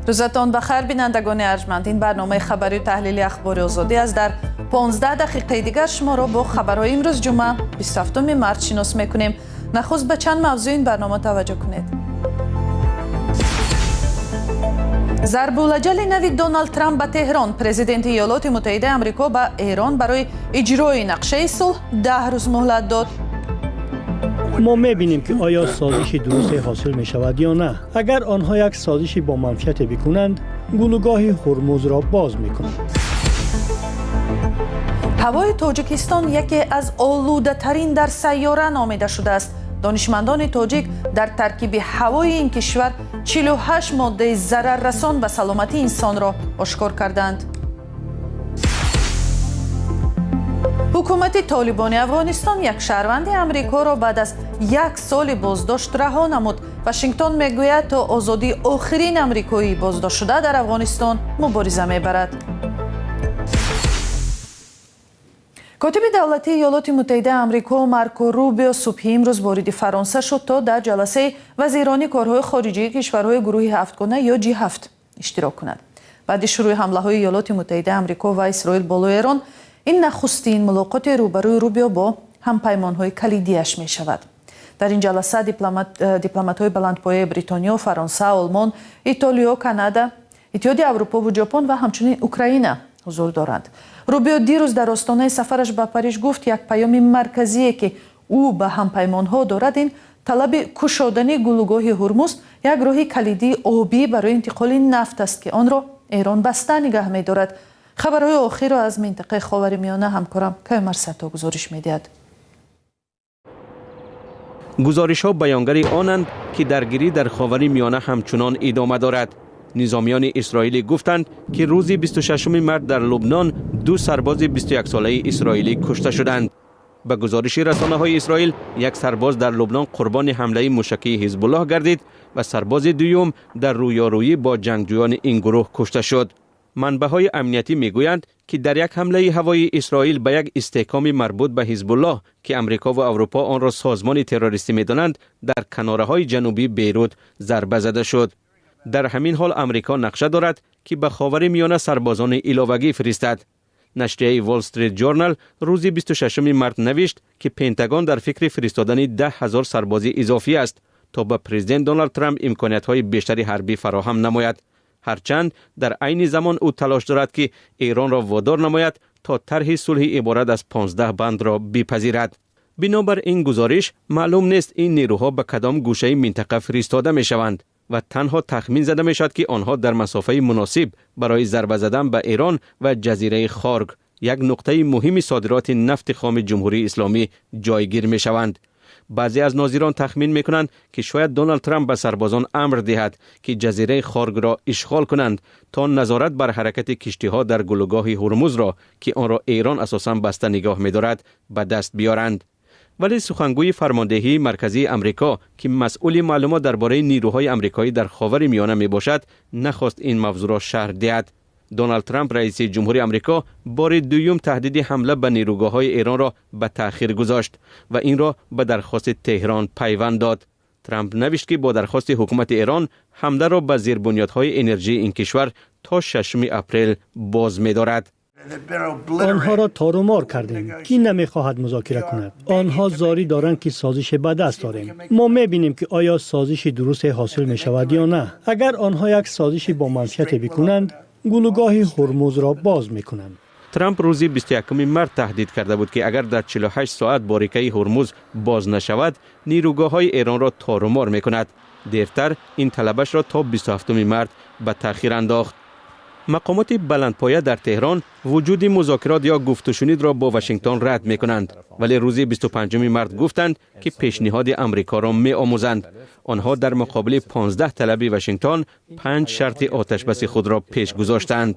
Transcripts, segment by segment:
Рӯзатон ба хайр, бинандагони арҷманд. Ин барномаи хабарию таҳлили Ахбори Озодӣ аст. Дар 15 дақиқаи дигар шуморо бо хабарҳои имрӯз, ҷумъа, 27 март, шинос мекунем. Нахуст ба чанд мавзӯи ин барнома таваҷҷӯҳ кунед. Зарбулаҷали нави Доналд Трамп ба Теҳрон. Президенти Иёлоти Муттаҳидаи Амрико ба Эрон барои иҷрои нақшаи сулҳ 10 рӯз муҳлат дод. Мо мебинем, ки оё созиши дурусте ҳосил мешавад ё на. Агар онҳо як созиши бо манфиате бикунанд, гулӯгоҳи Ҳурмузро боз мекунанд. Ҳавои Тоҷикистон яке аз олудатарин дар сайёра номида шудааст. Донишмандони тоҷик дар таркиби ҳавои ин кишвар 48 моддаи зараррасон ба саломатии инсонро ошкор карданд. Ҳукумати Толибони Афғонистон як шаҳрванди Амрикоро баъд аз як соли боздошт раҳо намуд. Вашингтон мегӯяд, то озодии охирин амрикоӣ боздоштшуда дар Афғонистон мубориза мебарад. Котиби давлатии Иёлоти Муттаҳидаи Амрико Марко Рубио субҳи имрӯз вориди Фаронса шуд, то дар ҷаласаи вазирони корҳои хориҷии кишварҳои гурӯҳи ҳафтгона ё Ҷи7 иштирок кунад. Баъди шурӯи ҳамлаҳои Иёлоти Муттаҳидаи Амрико ва Исроил болои Эрон, ин нахустин мулоқоти рӯбарӯи Рубио бо ҳампаймонҳои калидиаш мешавад. Дар ин ҷаласа дипломатҳои баландпояи Бритониё, Фаронса, Олмон, Итолиё, Канада, Иттиҳоди Аврупову Ҷопон ва ҳамчунин Украина ҳузур доранд. Рубио дирӯз дар остонаи сафараш ба Париж гуфт, як паёми марказие, ки ӯ ба ҳампаймонҳо дорад, ин талаби кушодани гулӯгоҳи Ҳурмуз, як роҳи калидии обӣ барои интиқоли нафт аст, ки онро Эрон баста нигаҳ медорад. Хабарҳои охирро аз минтақаи Ховари Миёна ҳамкорам Каюмар Сато гузориш медиҳад. Гузоришҳо баёнгари онанд, ки даргирӣ дар Ховари Миёна ҳамчунон идома дорад. Низомиёни исроилӣ гуфтанд, ки рӯзи 26 март дар Лубнон ду сарбози 21-солаи исроилӣ кушта шуданд. Ба гузориши расонаҳои Исроил, як сарбоз дар Лубнон қурбони ҳамлаи мушакии Ҳизбуллоҳ гардид ва сарбози дуюм дар рӯёрӯӣ бо ҷангҷӯёни ин гурӯҳ кушта шуд. Манбаъҳои амниятӣ мегӯянд, ки дар як ҳамлаи ҳавоии Исроил ба як истеҳкоми марбут ба Ҳизбуллоҳ, ки Амрико ва Аврупо онро созмони террористӣ медонанд, дар канораҳои ҷанубии Бейрут зарба зада шуд. Дар ҳамин ҳол Амрико нақша дорад, ки ба Ховари Миёна сарбозони иловагӣ фиристад. Нашрияи Wall Street Journal рӯзи 26 март навишт, ки Пентагон дар фикри фиристодани 10 000 сарбози изофӣ аст, то ба президент Доналд Трамп имкониятҳои бештари ҳарбӣ фароҳам намояд, ҳарчанд дар айни замон ӯ талош дорад, ки Эронро водор намояд, то тарҳи сулҳи иборат аз 15 бандро бипазирад. Бинобар ин гузориш, маълум нест, ин нерӯҳо ба кадом гӯшаи минтақа фиристода мешаванд ва танҳо тахмин зада мешавад, ки онҳо дар масофаи муносиб барои зарба задан ба Эрон ва ҷазираи Хорг, як нуқтаи муҳими содироти нафти хоми Ҷумҳурии Исломӣ, ҷойгир мешаванд. Баъзе аз нозирон тахмин мекунанд, ки шояд Доналд Трамп ба сарбозон амр диҳад, ки ҷазираи Хоргро ишғол кунанд, то назорат бар ҳаракати киштиҳо дар гулӯгоҳи Ҳурмузро, ки онро Эрон асосан баста нигоҳ медорад, ба даст биёранд. Вале сухангӯи фармондеҳии марказии Амрико, ки масъули маълумот дар бораи нерӯҳои амрикоӣ дар Ховари Миёна мебошад, нахост ин мавзӯъро шарҳ диҳад. Доналд Трамп, раиси ҷумҳури Амрико, бори дуюм таҳдиди ҳамла ба нерӯгоҳҳои Эронро ба таъхир гузошт ва инро ба дархости Теҳрон пайванд дод. Трамп навишт, ки бо дархости ҳукумати Эрон ҳамларо ба зербунёдҳои энержии ин кишвар то 6 апрел боз медорад. Онҳоро торумор кардем. Кӣ намехоҳад музокира кунад? Онҳо зорӣ доранд, ки созише ба даст орем. Мо мебинем, ки оё созиши дурусте ҳосил мешавад ё на. Агар онҳо як созиши бо манфиате бикунанд, гулӯгоҳи Ҳурмузро боз мекунанд. Трамп рӯзи 21 март таҳдид карда буд, ки агар дар 48 соат борикаи Ҳурмуз боз нашавад, нерӯгоҳҳои Эронро торумор мекунад. Дертар ин талабашро то 27 март ба таъхир андохт. Мақомоти баландпоя дар Теҳрон вуҷуди музокирот ё гуфтушунидро бо Вашингтон рад мекунанд, вале рӯзи 25 март гуфтанд, ки пешниҳоди Амрикоро меомӯзанд. Онҳо дар муқобили 15 талаби Вашингтон панҷ шарти оташбаси худро пеш гузоштаанд.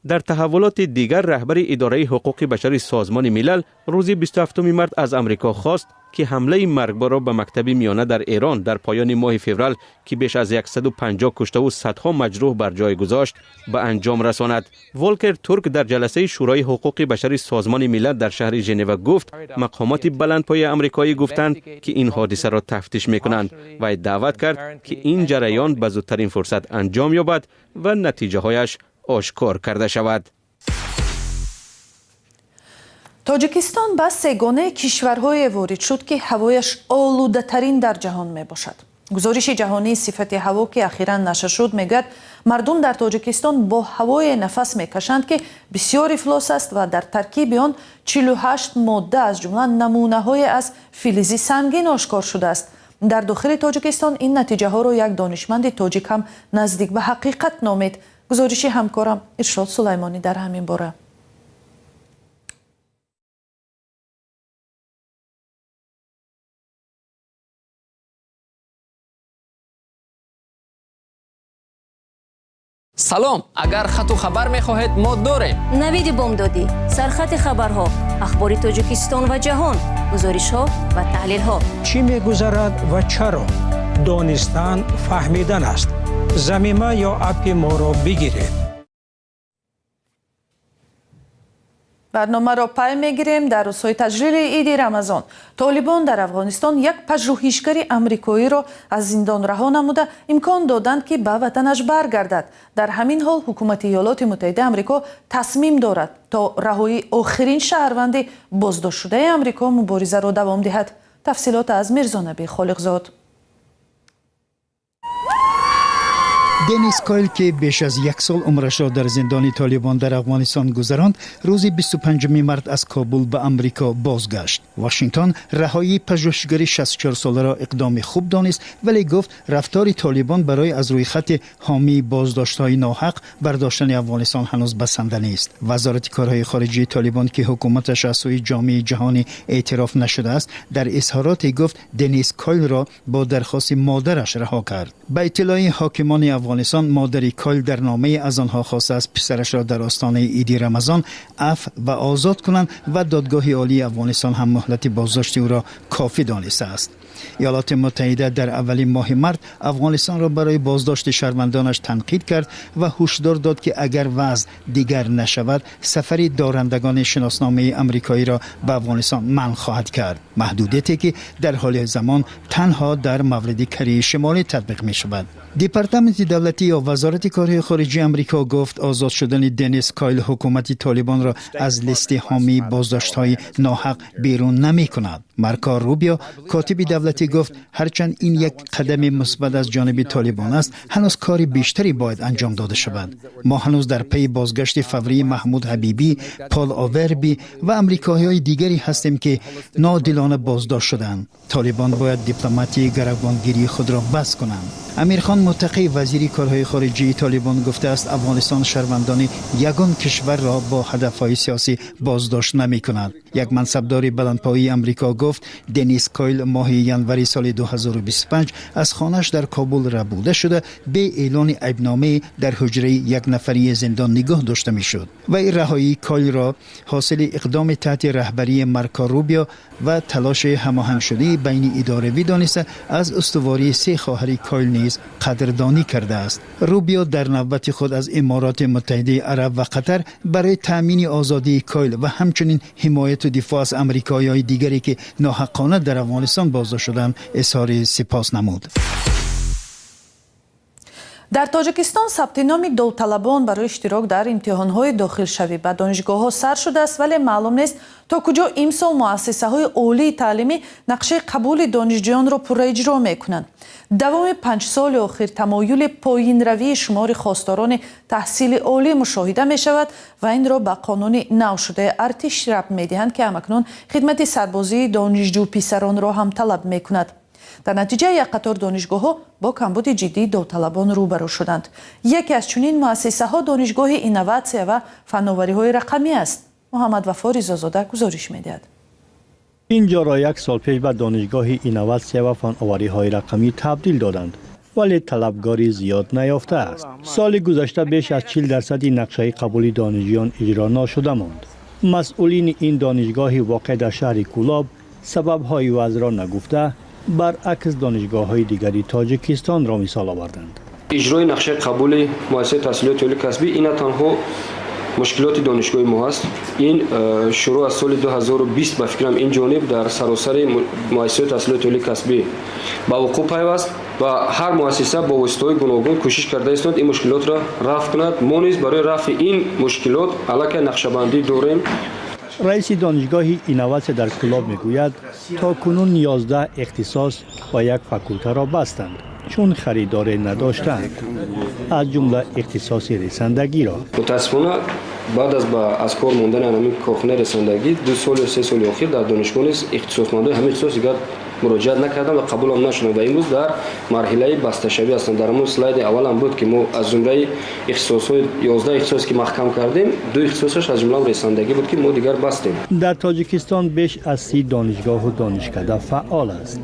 Дар таҳаввулоти дигар, раҳбари идораи ҳуқуқи башари Созмони Милал рӯзи 27 март аз Амрико хост ки ҳамлаи маргборро ба мактаби миёна дар Эрон дар поёни моҳи феврал, ки беш аз 150 кушта ва садҳо маҷрӯҳ бар ҷой гузошт, ба анҷом расонад. Волкер Турк дар ҷаласаи Шӯрои ҳуқуқи башари Созмони Милал дар шаҳри Женева гуфт, мақомоти баландпояи амрикоӣ гуфтанд, ки ин ҳодисаро тафтиш мекунанд ва даъват кард, ки ин ҷараён ба зудтарин фурсат анҷом ёбад ва натиҷаҳояш ошкор карда шавад. Тоҷикистон ба сегонаи кишварҳое ворид шуд, ки ҳавояш олудатарин дар ҷаҳон мебошад. Гузориши ҷаҳонии сифати ҳаво, ки ахиран нашр шуд, мегӯяд, мардум дар Тоҷикистон бо ҳавое нафас мекашанд, ки бисёр ифлос аст ва дар таркиби он 48 модда, аз ҷумла намунаҳое аз филизи сангин, ошкор шудааст. Дар дохили Тоҷикистон ин натиҷаҳоро як донишманди тоҷик ҳам наздик ба ҳақиқат номид. Гузориши ҳамкорам Иршод Сулаймонӣ дар ҳамин бора. Салом, агар хату хабар мехоҳед, мо дорем. Навиди бомдодӣ, сархати хабарҳо, ахбори Тоҷикистон ва ҷаҳон, гузоришҳо ва таҳлилҳо. Чӣ мегузарад ва чаро? Донистан фаҳмидан аст. Замима ё аппи моро бигиред. Барномаро пай мегирем. Дар рӯзҳои таҷлили Иди Рамазон Толибон дар Афғонистон як пажӯҳишгари амрикоиро аз зиндон раҳо намуда, имкон доданд, ки ба ватанаш баргардад. Дар ҳамин ҳол ҳукумати Иёлоти Муттаҳидаи Амрико тасмим дорад, то раҳоии охирин шаҳрванди боздоштшудаи Амрико муборизаро давом диҳад. Тафсилот аз Мирзонаби Холиқзод. Денис Койл, ки беш аз як сол умрашро дар зиндони Толибон дар Афғонистон гузаронд, рӯзи 25 март аз Кобул ба Амрико бозгашт. Вашингтон раҳоии пажӯҳишгари 64-соларо иқдоми хуб донист, вале гуфт, рафтори Толибон барои аз рӯйхати ҳомии боздоштҳои ноҳақ бардоштани Афғонистон ҳанӯз басанда нест. Вазорати корҳои хориҷии Толибон, ки ҳукуматаш аз сӯи ҷомеаи ҷаҳонӣ эътироф нашудааст, дар изҳороте гуфт, Денис Койлро бо дархости модараш раҳо кард. Ба иттилои ҳокимони Афғонистон, модари Койл дар номае аз онҳо хостааст, писарашро дар остонаи Иди Рамазон афв ва озод кунанд ва Додгоҳи Олии Афғонистон ҳам муҳлати боздошти ӯро кофӣ донистааст. Иёлоти Муттаҳида дар аввалин моҳи март Афғонистонро барои боздошти шаҳрвандонаш танқид кард ва ҳушдор дод, ки агар вазъ дигар нашавад, сафари дорандагони шиносномаи амрикоиро ба Афғонистон манъ хоҳад кард, маҳдудияте ки дар ҳоли замон танҳо дар мавриди Кореяи Шимолӣ татбиқ мешавад. Департаменти давлатӣ ё Вазорати корҳои хориҷии Амрико гуфт, озод шудани Денис Койл ҳукумати Толибонро аз листи ҳомии боздоштҳои ноҳақ берун намекунад. Марко Рубио, котиби давлатӣ, гуфт, ҳарчанд ин як қадами мусбат аз ҷониби Толибон аст, ҳанӯз кори бештаре бояд анҷом дода шавад. Мо ҳанӯз дар пайи бозгашти фаврии Маҳмуд Ҳабибӣ, Пол Оверби ва амрикоиҳои дигаре ҳастем, ки ноодилона боздошт шуданд. Толибон бояд дипломатии гаравгонгирии худро бас кунанд. Амирхон Муттақӣ, вазири корҳои хориҷии Толибон, гуфтааст, Афғонистон шаҳрвандони ягон кишварро бо ҳадафҳои сиёсӣ боздошт намекунад. Як мансабдори баландпоии Амрико гуфт, Денис Койл моҳи январи соли 2025 аз хонааш дар Кобул рабуда шуда, бе эълони айбномае дар ҳуҷраи якнафарии зиндон нигоҳ дошта мешуд. Вай раҳоии Койлро ҳосили иқдоми таҳти раҳбарии Марко Рубио ва талоши ҳамоҳангшудаи байни идоравӣ дониста, аз устувории се хоҳари Койл низ қадрдонӣ кардааст. Рубио дар навбати худ аз Имороти Муттаҳидаи Араб ва Қатар барои таъмини озодии Койл ва ҳамчунин ҳимояту дифоъ аз амрикоиҳои дигаре, ки ноҳаққона дар Афғонистон боздошт шуданд, изҳори сипос намуд. Дар Тоҷикистон сабти номи довталабон барои иштирок дар имтиҳонҳои дохилшавӣ ба донишгоҳҳо сар шудааст, вале маълум нест, то куҷо имсол муассисаҳои олии таълимӣ нақшаи қабули донишҷӯёнро пурра иҷро мекунанд. Давоми 5 соли охир тамоюли поинравии шумори хосторони таҳсили олӣ мушоҳида мешавад ва инро ба қонуни навшудаи артиш рабт медиҳанд, ки ҳамакнун хидмати сарбозии донишҷӯ писаронро ҳам талаб мекунад. Дар натиҷа як қатор донишгоҳҳо бо камбуди ҷиддии довталабон рӯбарӯ шуданд. Яке аз чунин муассисаҳо Донишгоҳи инноватсия ва фановариҳои рақамӣ аст. Муҳаммад Вафо Ризозода гузориш медиҳад. Ин ҷоро як сол пеш ба Донишгоҳи инноватсия ва фановариҳои рақамӣ табдил доданд, вале талабгори зиёд наёфтааст. Соли гузашта беш аз 40 дарсади нақшаи қабули донишҷӯён иҷро нашуда монд. Масъулини ин донишгоҳи воқеъ дар шаҳри Кӯлоб Сабабҳои вазъро нагуфта, баръакс донишгоҳҳои дигари Тоҷикистонро мисол оварданд. Иҷрои нақшаи қабули муассисаи таҳсилоти олии касбӣ ин на танҳо мушкилоти донишгоҳи мо ҳаст. Ин шурӯъ аз соли 2020, ба фикрам, ин ҷониб дар саросари муассисаҳои таҳсилоти олии касбӣ ба вуқӯъ пайваст ва ҳар муассиса бо воситаҳои гуногун кӯшиш карда истод ин мушкилотро рафъ кунад. Мо низ барои рафъи ин мушкилот аллакай нақшабандӣ дорем. Раиси донишгоҳи инноватсия дар Кӯлоб мегӯяд, то кунун 11 ихтисос ва як факултаро бастанд, чун харидоре надоштанд, аз ҷумла ихтисоси ресандагиро. Мутаассифона, баъд аз кор мондани ҳамин корхонаи ресандагӣ 2 сол ё 3 соли охир дар донишгоҳ низ ихтисосмандои ҳамин ихтисос дигар муроҷиат накарданд ва қабулам нашуданд ва имрӯз дар марҳилаи басташавӣ ҳастанд. Дар ҳамон слайди аввалам буд, ки мо аз зумраи ихтисосҳои 11 ихтисосе, ки маҳкам кардем, ду ихтисосаш, аз ҷумла ресандагӣ буд, ки мо дигар бастем. Дар Тоҷикистон беш аз 30 донишгоҳу донишкада фаъол аст.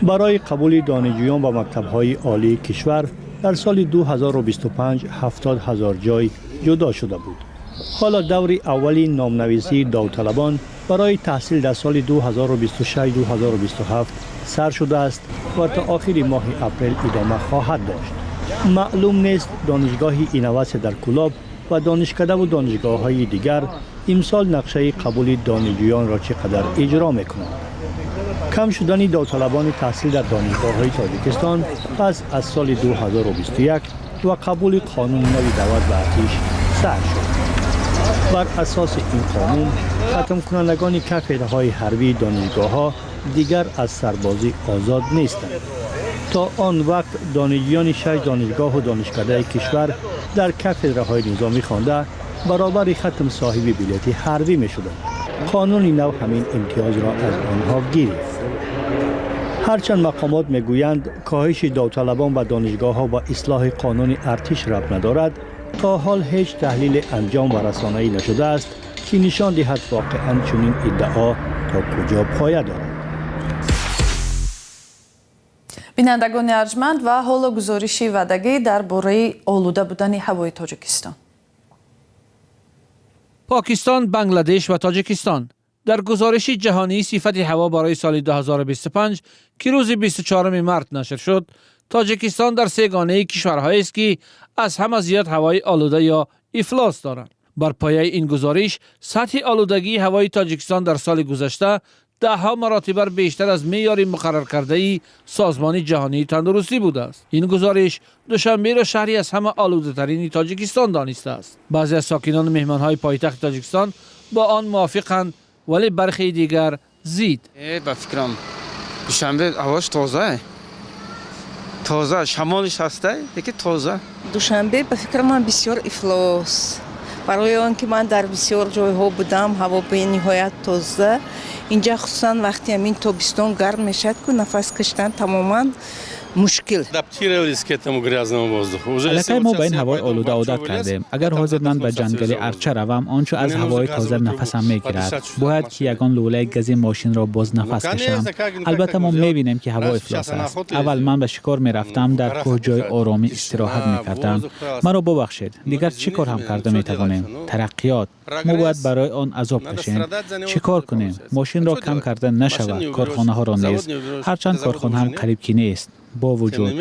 Барои қабули донишҷӯён ба мактабҳои олии кишвар дар соли 2025 70 ҳазор ҷой ҷудо шуда буд. Ҳоло даври аввали номнависии довталабон барои таҳсил дар соли 2026-2027 сар шудааст ва то охири моҳи апрел идома хоҳад дошт. Маълум нест, донишгоҳи инноватсия дар Кӯлоб ва донишкадаву донишгоҳҳои дигар имсол нақшаи қабули донишҷӯёнро чӣ қадар иҷро мекунанд. Кам шудани довталабони таҳсил дар донишгоҳҳои Тоҷикистон пас аз соли 2021 ва қабули қонуни нави даъват ба артиш сар шуд. Бар асоси ин қонун, хатмкунандагони кафедраҳои ҳарбии донишгоҳҳо дигар аз сарбозӣ озод нестанд. То он вақт донишҷӯёни шаш донишгоҳу донишкадаи кишвар дар кафедраҳои низомӣ хонда, баробари хатм соҳиби билети ҳарбӣ мешуданд. Қонуни нав ҳамин имтиёзро аз онҳо гирифт. Ҳарчанд мақомот мегӯянд, коҳиши довталабон ба донишгоҳҳо ба ислоҳи қонуни артиш рабт надорад, то ҳол ҳеҷ таҳлиле анҷом ва расонаӣ нашудааст, ки нишон диҳад воқеан чунин иддао то куҷо поя дорад. Бинандагони арҷманд, ва ҳоло гузориши ваъдагӣ дар бораи олуда будани ҳавои Тоҷикистон. Покистон, Бангладеш ва Тоҷикистон дар гузориши ҷаҳонии сифати ҳаво барои соли 2025, ки рӯзи 24 март нашр шуд, Тоҷикистон дар сегонаи кишварҳоест, ки аз ҳама зиёд ҳавои олуда ё ифлос доранд. Бар пояи ин гузориш, сатҳи олудагии ҳавои Тоҷикистон дар соли гузашта даҳҳо маротиба бештар аз меъёри муқарраркардаи Созмони ҷаҳонии тандурустӣ будааст. Ин гузориш Душанберо шаҳри аз ҳама олудатарини Тоҷикистон донистааст. Баъзе аз сокинону меҳмонҳои пойтахти Тоҷикистон бо он мувофиқанд, вале бархеи дигар зид. Ба фикрам, Душанбе ҳавош тоза, тоза, шамолиш ҳаста, леки тоза. Душанбе, ба фикри ман, бисёр ифлос, барои он ки ман дар бисёр ҷойҳо будам, ҳаво бениҳоят тоза. Инҷа, хусусан вақти ҳамин тобистон гарм мешавад ку, нафас кашидан тамоман мушкил. Аллакай мо ба ин ҳавои олуда одат кардем. Агар ҳозир ман ба ҷангали Арча равам, он чо аз ҳавои тоза нафасам мегирад. Бояд ки ягон лӯлаи гази мошинро боз нафас кашам. Албатта, мо мебинем, ки ҳаво ифлос аст. Аввал ман ба шикор мерафтам, дар кӯҳ ҷои оромӣ истироҳат мекардам. Маро бубахшед, дигар чӣ кор ҳам карда метавонем? Тараққиёт, мо бояд барои он азоб кашем. Чӣ кор кунем? Мошинро кам карда нашавад, корхонаҳоро низ, ҳарчанд корхона ҳам қариб ки нест, бо вуҷуд.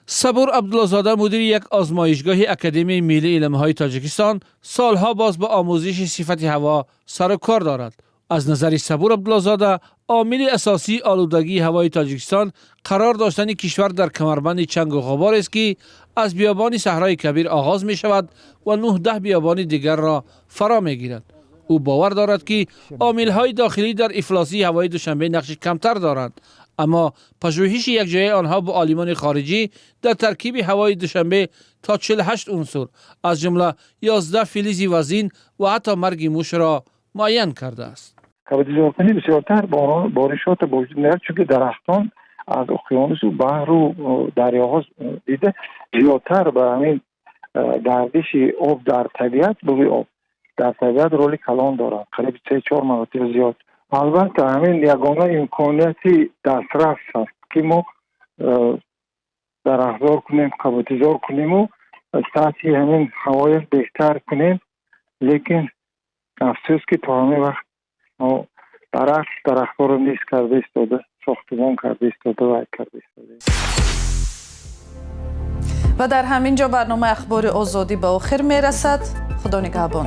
Сабур Абдуллозода, мудири як озмоишгоҳи Академияи миллии илмҳои Тоҷикистон, солҳо боз ба омӯзиши сифати ҳаво сару кор дорад. Аз назари Сабур Абдуллозода, омили асосии олудагии ҳавои Тоҷикистон қарор доштани кишвар дар камарбанди чангу ғуборест, ки аз биёбони Саҳрои Кабир оғоз мешавад ва 9-10 биёбони дигарро фаро мегирад. Ӯ бовар дорад, ки омилҳои дохилӣ дар ифлосии ҳавои Душанбе нақши камтар доранд, аммо пажӯҳиши якҷояи онҳо бо олимони хориҷӣ дар таркиби ҳавои Душанбе то 48 унсур, аз ҷумла 11 филизи вазин ва ҳатто марги мушро муайян кардааст. Кабудизоркунӣ бисёртар боришота ба вуҷуд меорад, чунки дарахтон аз уқёнусу баҳру дарёҳо дида зиёдтар ба ҳамин гардиши об дар табиат, буғи об дар табиат роли калон дорад, қариб 3-4 маротиба зиёд. Албатта, ҳамин ягона имконияти дастрас аст, ки мо дарахтзор кунем, кабудизор куниму сатҳи ҳамин ҳавоя беҳтар кунем. Лекин афсӯс, ки то ҳамин вақт мо Дарахт, дарахтҳоро низ карда истода, сохтумон карда истода, вай карда истода. Ва дар ҳамин ҷо барномаи Ахбори Озодӣ ба охир мерасад. Худо нигаҳбон.